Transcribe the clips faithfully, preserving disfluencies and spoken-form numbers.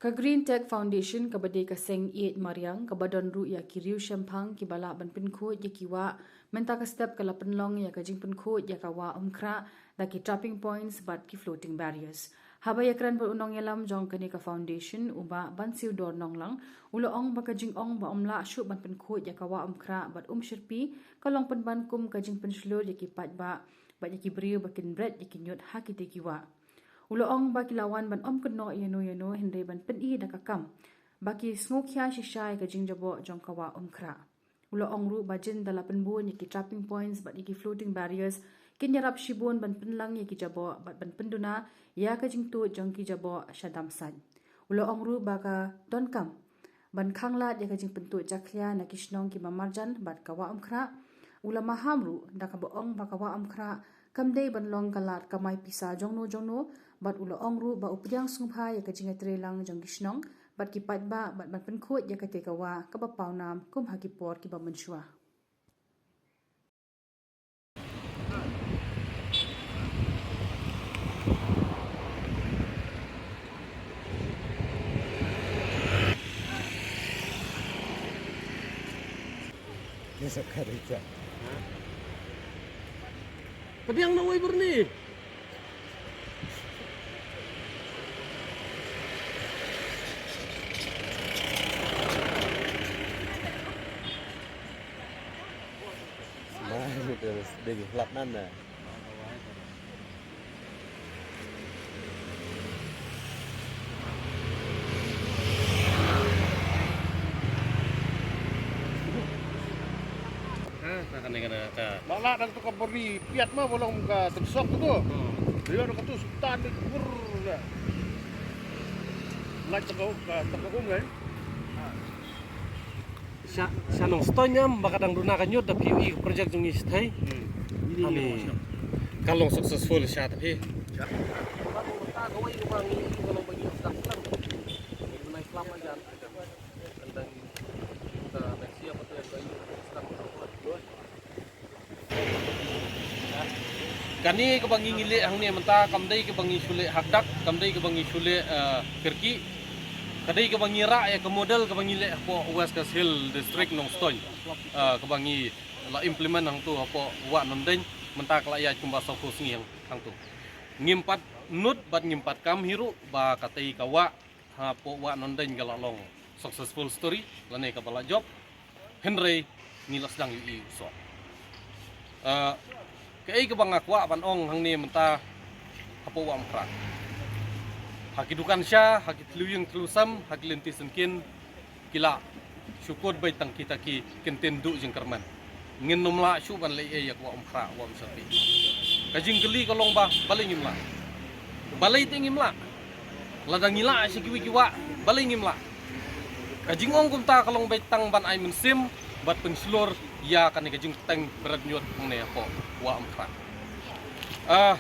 Ka Green Tech Foundation kaba dei ka seng ïeit mariang kaba don ruh ïa ki riew shemphang kiba lah ban pynkhuid ïa ki wah, mynta ka step ka la pynlong ïa ka jingpynkhuid ïa ka wah Umkhrah da ki trapping points bad ki floating barriers. Haba ïakren bad u nongïalam jong kane ka foundation, u Bah Bansiewdor Nonglang, u la ong ba ka jingong ba ym lah shuh ban pynkhuid ïa ka wah Umkhrah bad Umshyrpi ka long pynban kum ka jingpynshlur ïa ki paidbah bad ïa ki briew ba kin bret ïa ki ñiut ha kitei ki wah. U la ong ba ki la wan ban ym kynnoh ïano ïano hynrei ban pyni da ka kam ba ki sngewkhia shisha ïa ka jingjaboh jong ka wah Umkhrah. U la ong ruh ba jin da la pynbun ïa ki trapping points bad ïa ki floating barriers, kin ïarap shibun ban pynlang ïa ki jaboh bad ban pynduna ïa ka jingtuid jong ki jaboh sha dam sait. U la ong ruh ba ka donkam ban khanglad ïa ka jingpyntuid jakhlia na ki shnong kiba marjan bad ka wah Umkhrah. U la maham ruh da kaba ong ba ka wah Umkhrah kam dei ban long ka lad kamai pisa jongno jongno, bad u la ong ruh ba u pdiang sngewbha ïa ka jingïatreilang jong ki shnong bad ki paidbah bad ban pynkhuid ïa katei ka wah kaba pawnam kum ha ki por kiba mynshuwa. Pdiang na wei Bernie. Sma ni terus ding hlap nan na. Ha, ta kane kana ta. Lala dan tu ka beri piat ma bolong ka tensok tu tu. Hmm. Dia ada katu sultan ni kur dah. Lai tengok ka tengok um kan. Sha, sha Nongstoiñ ngam ba ka dang duna ka ñiut da phi ïohi ka project jong ngi shathei. Hmm. Ani ka long successful sha ta phi. Sha. Ba ka wei ka ba ngi ka long ba ngi sdang sdang. Ngi nai klap ajan. Kan dang ka next year ba tu ka ïohi sdang. Kane kaba ngi ngi leh hangne mynta kam dei kaba ngi shu leh hakdak, kam dei kaba ngi shu leh, eh, kyrkieh. Ka dei kaba ngi rah ïa ka model kaba ngi leh hapoh West Khasi Hills District Nongstoiñ. Eh, kaba ngi la implement hangto hapoh Wah Nongdeiñ mynta ka la ïaid kumba sawphew sngi hang, hangto. Ngim pat nud bad ngim pat kam hi ruh ba katei ka wah hapoh Wah Nongdeiñ ka la long successful story lane kaba la jop. Hynrei ngi la sdang ïohi u soh. Ah, kaei kaba nga kwah ban ong hangne mynta hapoh Wah Umkhrah. Ha ki dukan sha, ha ki thliew ïing thliew sem, ha ki lynti syngkien, ki la shu kut beit tang kita ki kyntien duh jingkyrmen. Ngin nym lah shuh ban leh ei ïa ka Wah Umkhrah, Wah Umshyrpi. Ka jingkylli ka long ba, balei ngim lah? Balei te ngim lah? Lada ngi lah sha kiwei ki wah, balei ngim lah? Ka jingong kumta ka long beit tang ban ai mynsiem bad pynshlur ïa kane ka jingpynteng bret ñiut hangne hapoh Wah Umkhrah. Ah,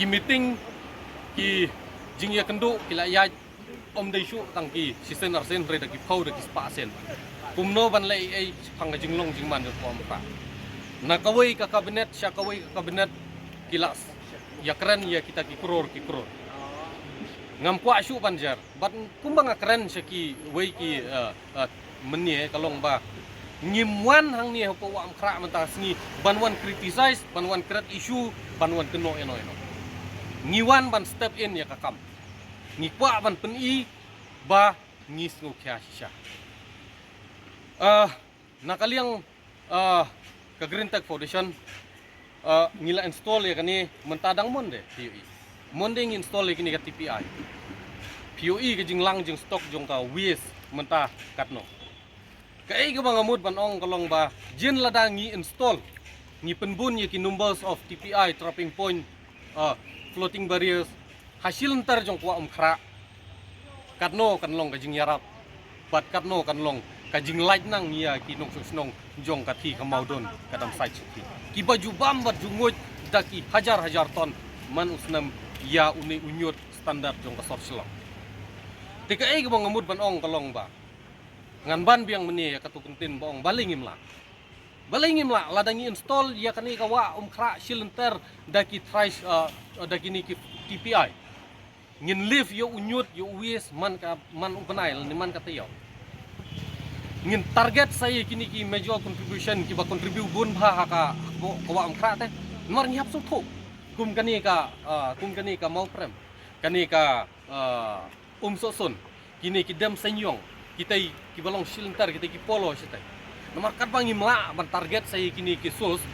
ki meeting, ki jingïakynduh ki la ïaid, ym dei shuh tang ki shisien arsien hynrei da ki phew da ki spah sien. Kumno ban leh ei ei shaphang ka jinglong jingman jong ka Wah Umkhrah. Na kawei ka kabinet sha kawei ka kabinet ki la ïakren ïa kita ki kror ki kror. Ngam kwah shuh ban jer bad kumba nga kren sha kiwei ki, eh, eh, mynne ka long ba ngim wan hangne hapoh Wah Umkhrah mynta ka sngi ban wan criticize, ban wan create issue, ban wan kynnoh ïano ïano. Ngi wan ban step in ïa ka kam. Ngi kwah ban pyni ba ngi sngewkhia shisha. Ah, na ka liang, ah, ka Green Tech Foundation, ah, ngi la install ïa kane mynta dang Monday, phi ïohi. Monday ngi install ïa kane ka T P I. Phi ïohi ka jinglang jingstock jong ka waste mynta katno. Kaei kaba nga mut ban ong ka long ba jin lada ngi install, ngi pynbun ïa ki numbers of T P I, trapping point, ah, floating barriers ha shi lynter jong ka Wah Umkhrah. Katno kan long ka jingïarap bad katno kan long ka jinglait nang ïa ki nongshong shnong jong ka thih ka mawdon ka dam sait shatei. Kiba ju bam bad ju nguid da ki hajar hajar ton man u snem ïa une u ñiut standard jong ka sor Shillong. Te kaei kaba nga mut ban ong ka long ba ngan ban biang mynne ïa katu ka ktien ba ong balei ngim lah. Balei ngim lah, lada ngi install ïa kane ka Wah Umkhrah shi lynter da ki thrice, uh, da kine ki T P I. Ngin lift ïa u Ñiut, ïa u West man ka, man u bnai lane man ka taïew. Ngin target sa ïa kine ki major contribution kiba contribute bun bha ha ka, ka Wah Umkhrah te. Namar ngi hap sngewthuh kum kane ka, ah, kum kane ka Mawprem, kane ka, ah, Umsohsun, kine ki Demseiniong, kitei kiba long shilynter, kitei ki polo shatei. Namar katba ngim lah ban target sa ïa kine ki source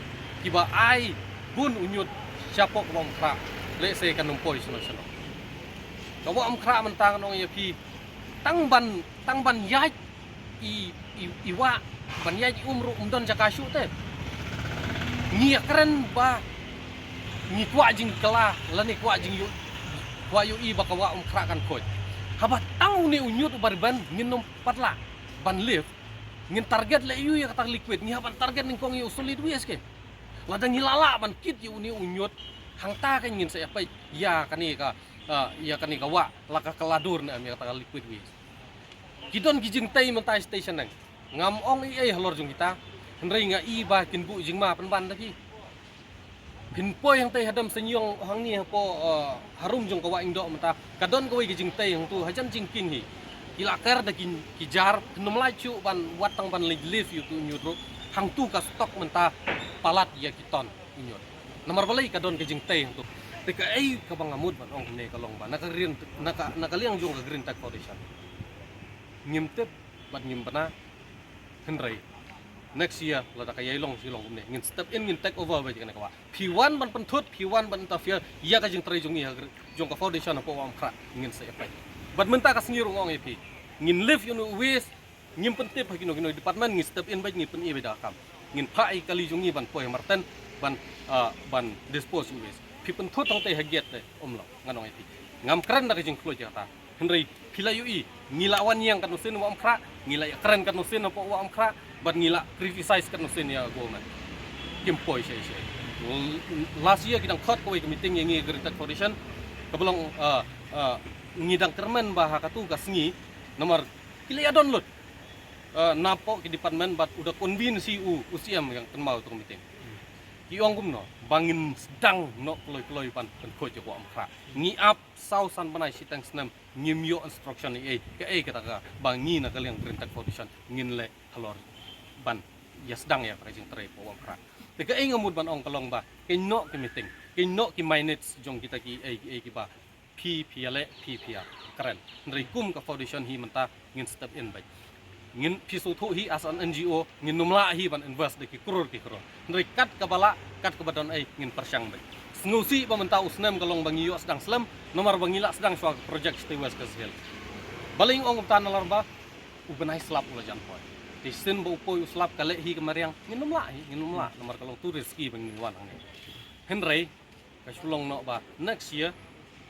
kiba ai bun u Ñiut shapoh ka Wah Umkhrah, lehse kan ym poi shano shano. Ka Wah Umkhrah mynta ngan ong ïa phi, tang ban, tang ban ïaid i, i, i wah, ban ïaid i um ruh ym don jaka shuh te. Ngi ïakren ba ngi kwah jingkylla lane kwah jingïoh, kwah ïohi ba ka Wah Umkhrah kan khuid. Haba tang une u Ñiut uba rben ngin ym pat lah ban lift, ngin target leh ïa kata ka liquid, ngi hap ban target nyngkong ïa u solid waste ke. Lada ngi lah lah ban kit ïa une u Ñiut, hangta kan ngin sa ïa peit ïa kane ka, ah, ïa kane ka wah, la ka kylla dur ne em ïa kata ka liquid waste. Ki don ki jingtei mynta sha station nang. Ngam ong ei ei halor jong kita, hynrei nga i ba kin buh jingma pynban da ki. Phin poi hangtei ha Demseiniong hangne hapoh, eh, harum jong ka Wah Iingdoh mynta, ka don kawei ka jingtei hangtu hajan jingkieng hi. Ki la ker da ki, ki jar, phin ym lah shuh ban wad tang ban leit lift ïa utu u Ñiut ruh. Hangtu ka stock mynta palat ïa ki ton u Ñiut. Namar balei? Ka don ka jingtei hangtu. Te kaei kaba nga mut ban ong hangne ka long ba na ka Green, na ka, na ka liang jong ka Green Tech Foundation, ngim tip bad ngim bna. Hynrei next year lada ka ïai long shi long kumne, ngin step in, ngin take over beit ïa kane ka wah. Phi wan ban pynthut, phi wan ban interfere ïa ka jingtrei jong ngi ha Gr-, jong ka foundation hapoh Wah Umkhrah, ngin sa ïa peit. Bad mynta ka sngi ruh nga ong ïa phi, ngin lift ïa une u waste. Ngim pyntip ha kino kino department, ngin step in beit, ngin pyni beit da ka kam. Ngin phah ïa ki kali jong ngi ban poi ha Marten ban, ah, ban dispose u waste. Phi pynthut hangtei ha gate te, um long, ngan ong ïa phi. Ngam kren da ka jingkhluit ïa kata. Hynrei phi la ïohi, ngi la wan ïeng katno sien Wah Umkhrah, ngi la ïakren katno sien hapoh Wah Umkhrah, bad ngi la criticize katno sien ïa government. Kim poi shei shei. Last year ki dang khot kawei ka meeting ïa ngi Green Tech Foundation, kaba long, ah, ah, ngi dang kyrmen ba ha katu ka sngi, namar ki la ïadon lut, ah, napoh ki department bad u da convince u, u C M ïa kynmaw ïa utu ka meeting. Ki ong kumno, ba ngin sdang noh kloi kloi ban pynkhuid ïa ka Wah Umkhrah. Ngi ap saw san bnai shiteng snem, ngim ïoh instruction ei ei. Kaei kata kaba ngi na ka liang Green Tech Foundation ngin leh halor ban ïa sdang ïa ka jingtrei hapoh Wah Umkhrah? Te kaei nga mut ban ong ka long ba, keiñ noh ki meeting, keiñ noh ki minutes jong kita kiei kiei kiba phi, phi ïaleh, phi, phi ïakren. Hynrei kum ka foundation hi mynta, ngin step in beit. Ngin, phi sngewthuh hi, as an N G O, ngin ym lah hi ban invest da ki crore ki crore. Hynrei kat kaba lah, kat kaba don ei, ngin pyrshang beit. Sngewsih ba mynta u snem ka long ba ngi ïoh sdang slem, namar ba ngi la sdang shuwa ka project shatei West Khasi Hills. Balei nga ong kumta? Namar ba u bnai slap u la jan poi. Te shisien ba u poi u slap ka leh hi ka mariang, ngin ym lah hi, ngin ym lah, namar ka long too risky ba ngin wan hangne. Hynrei ka shu long noh ba next year,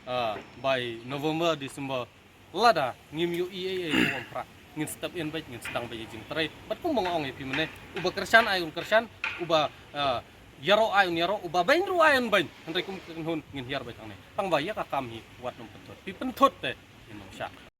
ah, by November, December, lada ngim ïohi ei ei hapoh Wah Umkhrah, ngin step in beit, ngin sdang beit ïa ka jingtrei. Bad kumba nga ong ïa phi mynne, uba kyrshan ai un kyrshan, uba, ah, ïaroh ai un ïaroh, uba beiñ ruh ai un beiñ. Hynrei kum ka kynhun ngin hiar beit hangne. Tang ba ïa ka kam hi wat nym pynthut. Phi pynthut te, ngin ym shah.